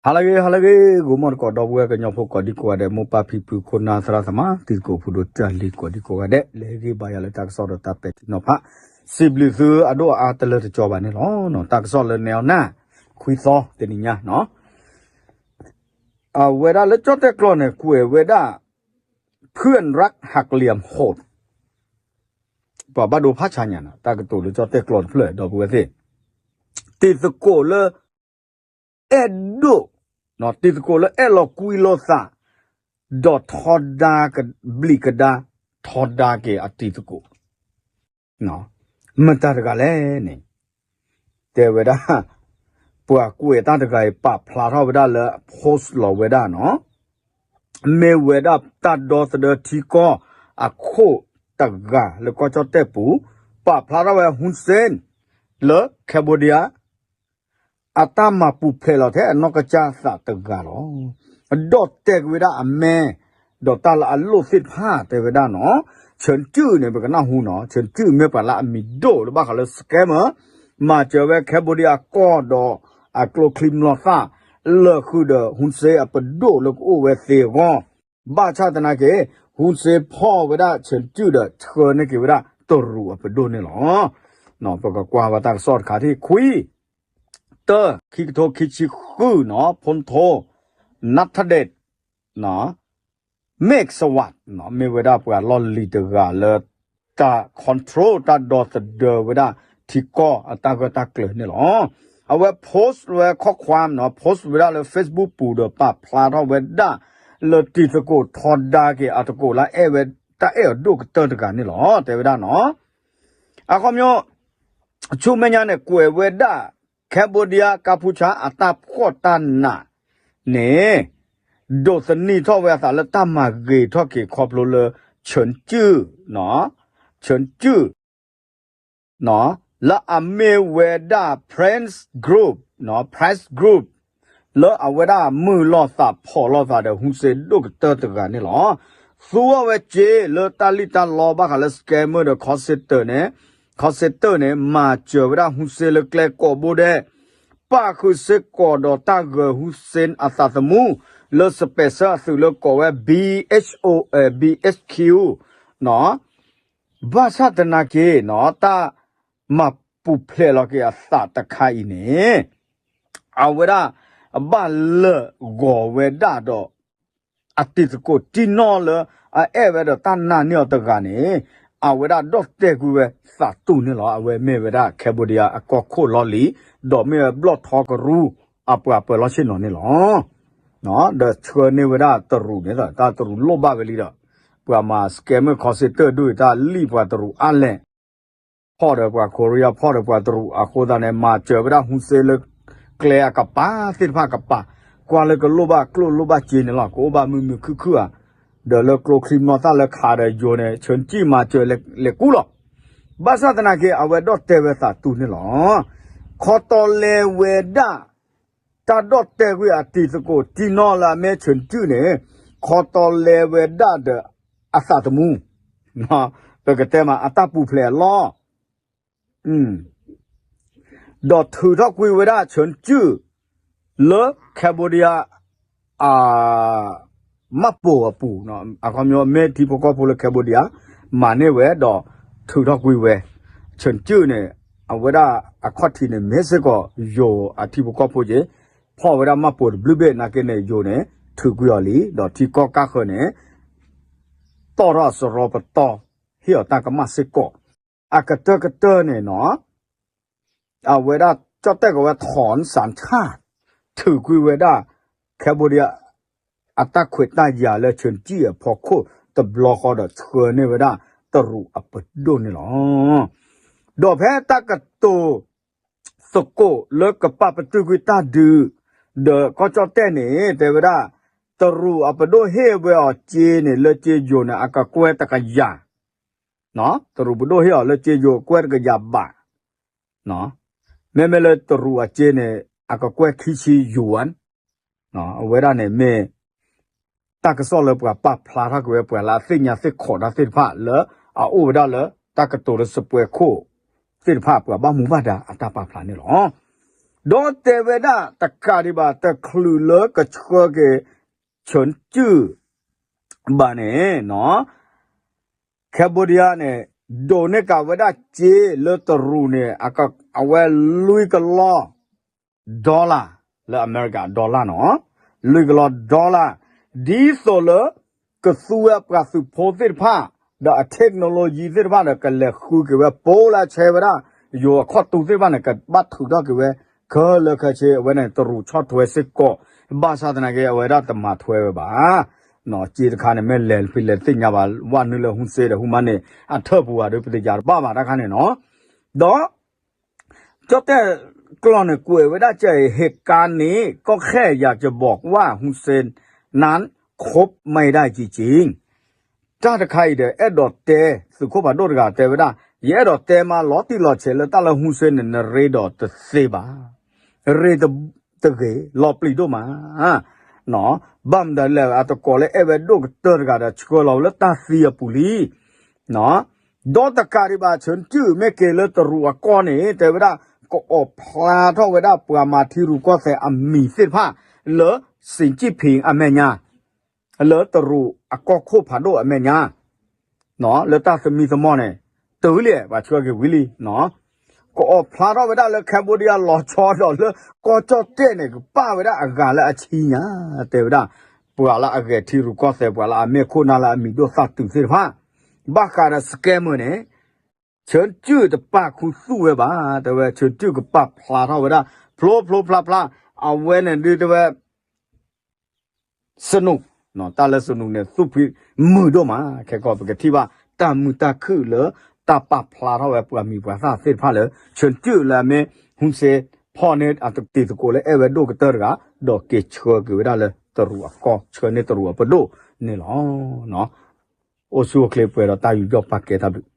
ဟါလၢအဂ့ၤ ဟါလၢအဂ့ၤ ဂိၤမီၢ်တကိး ဒီပုၢ်ဝဲၢ်ကညီဖိကိးဒံကိးဂၤဒဲး မိၢ်ပၢ်ဖံဖု ခိၣ်နၢ်သရၣ်သမါ တံၤသကိးဖိဒိၣ်တၢ်လံၤကိးဒံကိးဂၤဒဲး လၢဟ့ၣ်ဂံၢ်ဘါယၤလၢတၢ်ကစီၣ်ဒီးတၢ်ပဲာ်ထံနီၤဖး စံးဘျုးသုအဒိၣ်အါတလၢတကီဘၣ်န့ၣ်လီၤ. တၢ်ကစီၣ်လၢနဲအီၤနၢ် ခွံသီတနံၤညါနီၤ အဝဲဒၣ်လၢကၠီၣ်တဲၣ်ကျီန့ၣ် ကွဲးဝဲဒၣ် ဖုၣ်ရၣ်ဟးကလံၤအဟိး ပှၤဘၣ်ဒိဖးဆါညါနီၤ တၢ်ကတိၤလၢကၠီၣ်တဲၣ်ကျီတဖျၢၣ် ဒီပုၢ်ဝဲၢ်သ့ၣ် တံၤသကိးလၢ အဲၣ်ဒိး တံၤသကိးလၢအဲၣ်လီၤကွံလိာ်သး ဒီးထီဒါ ဘျံးကဒါ ထီဒါက့ၤအတံၤသကိး မတၤတဂၤလဲၣ်န့ၣ် တဲဝဲဒၣ် ပှၤကွဲးတၢ်တဂၤအံၤ ပာ်ဖျါထီၣ်ဝဲဒၣ်လၢ post လီၤဝဲဒၣ်နီၤ မ့ၢ်ဝဲဒၣ်တၢ်ဒီသဒၢထံကီၢ်အခိၣ်တဂၤလၢကီၢ်ကၠီၣ်တဲၣ်ပူၤ ပာ်ဖျါထီၣ်ဝဲ Hun Sen လၢ Cambodia အတၢ်မၤပူၤဖျဲးလီၤထဲအနီၢ်ကစၢ်သးတဂၤလီၤ. ဒီးတဲာ်ကွံာ်ဝဲဒၣ်အမဲ ဒီးတၢ်လၢအလိၣ်သ့ၣ်တဖၣ်တဲဝဲဒၣ်နီၤ ဆၢၣ်ကၠုၣ်န့ၣ် ပကနၢ်ဟူနီၤ ဆၢၣ်ကၠုၣ် မ့ၢ်ပှၤလၢအမံၤဒိၣ်လၢဘၣ်ဃးလၢ scammer မၤစၢၤဝဲ Cambodia အကီၢ်ဒီးအကျိချံမျိာ်သၣ် လၢာ်ဃုာ်ဒီး Hun Sen အပဒိၣ်လၢကအိၣ်ဝဲသ့အဂီၢ် ဘၣ်ဆၣ်သနာ်က့ Hun Sen ဖီၣ်ဝဲဒၣ်ဆၢၣ်ကၠုၣ်ဒီးဆှၢန့ၢ်က့ၤဝဲဒၣ်တရူးအပဒိၣ်န့ၣ်လီၤ. ပကကွၢ်ဝဲတၢ်ကစီၣ်တခါထံၣ်ခွံ တၢ ခံကထိခံဆံဃုနီၤ ဖိထိ နထဒ့း မ့ၢ်စဝး မ့ၢ်ဝဲဒၣ်ပှၤလီၢ်လံၤတဂၤလၢ တၢ် control တၢ်ဒီသဒၢဝဲဒၣ်ထံကီၢ်အတၢ်ဂၢၢ်တၢ်ကျၢၤန့ၣ်လီၤ. အဝဲ post ဝဲ ข้อความ နီၤ post ဝဲဒၣ်လၢ Facebook ပူၤဒီးပာ်ဖျါထီၣ်ဝဲဒၣ် လၢတံၤသကိးထီဒါက့ၤအတကိးလၢအဲၣ်ဝဲ တၢ်အဲၣ်အီၤဒိၣ်ကတၢၢ်တဂၤန့ၣ်လီၤ တဲဝဲဒၣ်နီၤ အခီပညီ ဆူမဲာ်ညါန့ၣ် ကွဲးဝဲဒၣ် Cambodia Cambodia ကါပူၤဆါအတၢ်ဖှီၣ်တၢ်နးန့ၣ် ဒိးသန့ၤထီၣ်ဝဲအသးလၢတၢ်မၤဂ့ၤထီၣ်က့ၤခီဖျိလၢ ဆၢၣ်ကၠုၣ် ဆၢၣ်ကၠုၣ် လၢအမ့ၢ်ဝဲဒၣ် Press Group, Press Group လၢအဝဲဒၣ်မုာ်လိာ်သးဖှီၣ်လိာ်သးဒီး Hun Sen ဒိၣ်ကတၢၢ်တဂၤန့ၣ်လီၤ. သူအီၣ်ဝဲစ့လၢတၢ်လံၣ်တၢ်လီဘၣ်ဃးလၢ scammer ဒီး call center န့ၣ်, call center န့ၣ် မၤစၢၤဝဲဒၣ် Hun Sen လၢကျဲကိးဘိဒဲး, ပၣ်ဃုာ်စ့ၢ်ကီးဒီးတၢ်ဂဲၤ Hun Sen အသးသမူ လၢ special အသုးလၢကိးဝဲ BHO, BHQ နီၤ ဘၣ်ဆၣ်သနာ်က့နီၤ တၢ်မၤပူၤဖျဲးလီၤက့ၤအသးတခါအံၤန့ၣ် အဝဲဒၣ်ဘၣ်လၢာ်ဂီၤဝဲဒၣ်ဒီး အတံၤသကိးတံၢ်နီၢ်လၢ အအဲၣ်ဝဲဒီးတၢ်နာ်န့ၢ်အီၤတဂၤန့ၣ် အဝဲဒၣ်ဒီၣ်တဲာ်ကွံာ်ဝဲသးတူၢ်န့ၣ်လီၤ. အဝဲမ့ၢ်ဝဲဒၣ် Cambodia အကီၢ်ခိၣ်လီၢ်လံၤ ဒီးမ့ၢ်ဝဲဘျီၣ်ထီကရူၢ် အပှၤပၢၤလီၢ်ဆ့ၣ်နီၤန့ၣ်လီၤ. ဒီးဆှၢန့ၢ်ဝဲဒၣ်တရူးန့ၣ် တၢ်တရူးလိၣ်ဘၣ်ဝဲလံဒီး ပှၤမၤ scammer call center ဒိၣ်အံၤ တၢ်လံၣ်ပှၤတရူးအါလဲၣ် ဖီၣ်ဒီးပှၤ Korea ဖီၣ်ဒီးပှၤတရူးအဃိသတးန့ၣ် မၤစၢၤဝဲဒၣ် Hun Sen လၢကျဲအကပၤသ့ၣ်တဖၣ်ကပၤ, ကွၢ်လၢကလိၣ်ဘၣ်ကျိၣ်လိၣ်ဘၣ်စ့န့ၣ်လီၤ. ကအိၣ်ဘၣ်မုာ်မုာ်ခုၣ်ခုၣ်ဧါ, ဒီးလၢကျိချံမျိာ်သၣ်လၢခးဒီးယိၤန့ၣ် ဆၢၣ်ကၠုၣ်မၤစၢၤလဲၤကူလီၤ. ဘၣ်ဆၣ်သနာ်က့ အဝဲဒီၣ်တဲာ်ဝဲသးတူၢ်န့ၣ်လီၤ. ခီတီလဲဝဲဒၣ် တၢ်ဒီၣ်တဲာ်ကွံာ်အတံၤသကိးတံၢ်နီၢ်လၢအမ့ၢ်ဆၢၣ်ကၠုၣ်န့ၣ် ခီတီလဲဝဲဒၣ်ဒီးအသးသမူ, ပကတဲမး အတၢ်ပူၤဖျဲးအလီၢ် ဒီးထုးထီၣ်ကွံာ်ဝဲဒၣ်ဆၢၣ်ကၠုၣ် လၢ Cambodia အ မှတ်ပုံ အပူၤ, အခီပညီမ့ၢ်ထံဖိကီၢ်ဖိလၢ Cambodia မၤန့ၢ်ဝဲဒီးထုးထီၣ်ကွံာ်ဝဲ, ဆၢၣ်ကၠုၣ်န့ၣ် အဝဲဒၣ်အခီၣ်ထံးန့ၣ် မ့ၢ်စ့ၢ်ကီးယိၤအထံဖိကီၢ်ဖိက့ၤ, ဖီၣ်ဝဲဒၣ် မှတ်ပုံ တဘျုးဘ့ၣ်နာ်က့န့ၣ် ယိၤန့ၣ် ထုးကွံာ်အီၤလံ, ဒီးထံကီၢ်ကါဃၢၤန့ၣ် တီၣ်ထီၣ်အစရီပတီၢ် ဟ့ၣ်အီၤတၢ်ကမၣ်စ့ၢ်ကီး, အကတၢၢ်ကတၢၢ်န့ၣ်နီၤ အဝဲဒၣ်ကၠီၣ်တဲၣ်ကီးဝဲ ထီၣ်စၣ်ထၣ် ထုးကွံာ်ဝဲဒၣ် Cambodia အတၢ်ခွဲးတၢ်ယာ်လၢဆၢၣ်ကၠုၣ်အဖီခိၣ် တဘျီဃီဒီးဆှၢန့ၢ်ဝဲဒၣ်တရူးအပဒိၣ်န့ၣ်လီၤ. ဒီးဖဲတၢ်ကတိၤသကိးလၢကပာ်ပတုာ်ကွံာ်တၢ်ဒုး ဒီးကီၢ်ကၠီၣ်တဲၣ်န့ၣ် တဲဝဲဒၣ် တရူးအပဒိၣ်ဟ့ၣ်ဝဲအီၤစ့န့ၣ် လၢစ့ယိၤန့ၣ် အကကွဲၢ်တကယၤ တရူးပဒိၣ်ဟ့ၣ်အီၤလၢစ့ယိၤကွဲၢ်တကယၤဘး, မ့မ့ၢ်လၢတရူးအစ့န့ၣ် အကကွဲၢ်ခံဆံယွၤ, အဝဲဒၣ်န့ၣ်မ့ၢ် တၢ်ကစီၣ်လၢပှၤပာ်ဖျါထီၣ်က့ၤဝဲ ပှၤလၢအသ့ၣ်ညါသ့ၣ်ခိးတၢ်သ့ၣ်တဖၣ်လၢအအိၣ်ဝဲဒၣ်လၢတၢ်ကတိၤလၢစပွဲခိၣ်သ့ၣ်တဖၣ် ပှၤဘၣ်မူဘၣ်ဒါအတၢ်ပာ်ဖျါန့ၣ်လီၤ. ဒီးတဲဝဲဒၣ်တကးဒံးဘၣ် တချုးလၢကဆှၢက့ၤ ဆၢကုၢ် ဘၣ်န့ၣ် Cambodia န့ၣ် ဒိးန့ၢ်ကးဝဲဒၣ်စ့လၢတရူးန့ၣ် အဝဲလွံၢ်ကလီ dollar လၢအမဲရကၤ dollar နီၤ, လွံၢ်ကလီ dollar ဒ်သိးလၢ ကသူဝဲပှၤသုးဖိသ့ၣ်တဖၣ် ဒီးအ technology သ့ၣ်တဖၣ်ဒီး ကလဲၤဃုက့ၤဝဲ ပိလၢဆဲဝဲဒၣ် ယိၤအခီၣ်တူာ်သ့ၣ်တဖၣ်န့ၣ် ကဘၣ်ထုးထီၣ်က့ၤဝဲ ခဲလၢာ်ခဲဆ့ အဝဲန့ၣ် တရူးဆီၣ်ထွဲစ့ၢ်ကီး, ဘၣ်ဆၣ်သနာ်က့ အဝဲဒၣ်တမၤထွဲဝဲဘၣ်. စ့တခါန့ၣ် မ့ၢ်လဲၤဖဲလဲၣ်သ့ၣ်ညါဘၣ် ဝဲနုာ်လၢ Hun Sen ဒီး Hun Manet န့ၣ် အထၢၣ်ပူၤဘၣ်ဒီး ပတယၤတဘၣ်ဘၣ်တခါန့ၣ်နီၤ, ဒီး ကၠီၣ်တဲၣ်ကျီၢ်န့ၣ် ကွဲးဝဲဒၣ်ကဲအံၤ เหตุการณ์นี้ก็แค่อยากจะบอกว่า Hun Sen นั้นคบไม่ได้จริงๆ တၢ်တခါအံၤဒီး အဲၣ်ဒိးတဲ သုးခိၣ်ဖးဒိၣ်တဂၤတဲဝဲဒၣ် ယအဲၣ်ဒိးတဲမးလီၤတံၢ်လီၤဆဲးလၢတၢ်လၢ Hun Sen န့ၣ် နရ့ဒီးတသ့ဘၣ်, ရ့တဂ့ၤ လီၤပျံၤဒိၣ်မး, ဘၣ်မတၤလဲၣ် အတကိးလၢအဲၣ်ဝဲဒိၣ်ကတၢၢ်တဂၤဒီး ဆှၢလီၤဝဲလၢတၢ်သံအပူၤလံ ဒီးတကးဒံးဘၣ် ဆၢကုၢ်မ့ၢ်က့ၤလၢတရူးအကီၢ်န့ၣ် တဲဝဲဒၣ် ကအိးဖျါထီၣ်ဝဲဒၣ်ပှၤမၤထံရူၢ်ကီၢ်သဲးအမံၤသ့ၣ်တဖၣ် လၢ စံၣ်ကၠံၣ်ဖံၣ် အမဲာ်ညါ, လၢတရူးအကီၢ်ခိၣ်ဖးဒိၣ်အမဲာ်ညါ လၢတၢ်သမံသမိးန့ၣ် တုၤလံ ပှၤဆှၢက့ၤဝံၤလံ ကအိးဖျါထီၣ်ဝဲဒၣ်လၢ Cambodia လီၤဆီဒီးလၢကီၢ်ကၠီၣ်တဲၣ်န့ၣ် ကပာ်ဝဲဒၣ်အဂၤလၢအဆံညါ, တဲဝဲဒၣ် ပှၤလၢအဂဲၤထံရူၢ်ကီၢ်သဲး ပှၤလၢအမ့ၢ်ခိၣ်နၢ်လၢအမံၤဒိၣ်သၣ်တုၤသ့ၣ်တဖၣ် ဘၣ်ဃးဒီး scammer န့ၣ် ဆၢကုၢ်တပာ်ခူသူၣ်ဝဲဘၣ်, တဲဝဲ ဆၢကုၢ်ကပာ်ဖျါထီၣ်ဝဲဒၣ် ဖျိဖျိဖျါဖျါ, အဝဲန့ၣ်ဒုးတဲဝဲ စနူး, တၢ်လၢစနူးန့ၣ် သူၣ်ဖှံမုာ်ဒိၣ်မး, ခဲကီးပကထံၣ်ဘၣ် တၢ်မုာ်တၢ်ခုၣ်လၢ တၢ်ပာ်ဖျါထီၣ်ဝဲပှၤမံၤပှၤသၣ်သ့ၣ်တဖၣ်လၢ ဆၢကုၢ်လၢအမ့ၢ် Hun Sen ဖီၣ်န့ၢ်အတံၤသကိးလၢအဲၣ်ဝဲဒိၣ်ကတၢၢ်တဂၤ, ဒီးက့ၤဆှၢက့ၤဝဲဒၣ်လၢတရူးအကီၢ် ဆှၢန့ၢ်တရူးအပဒိၣ်န့ၣ်လီၤ. အိၣ်ဆူၣ်အိၣ်ချ့ပှဲၤဒီးတၢ်ယူးယီၣ်ပာ်ကဲတၢ်ဘျုး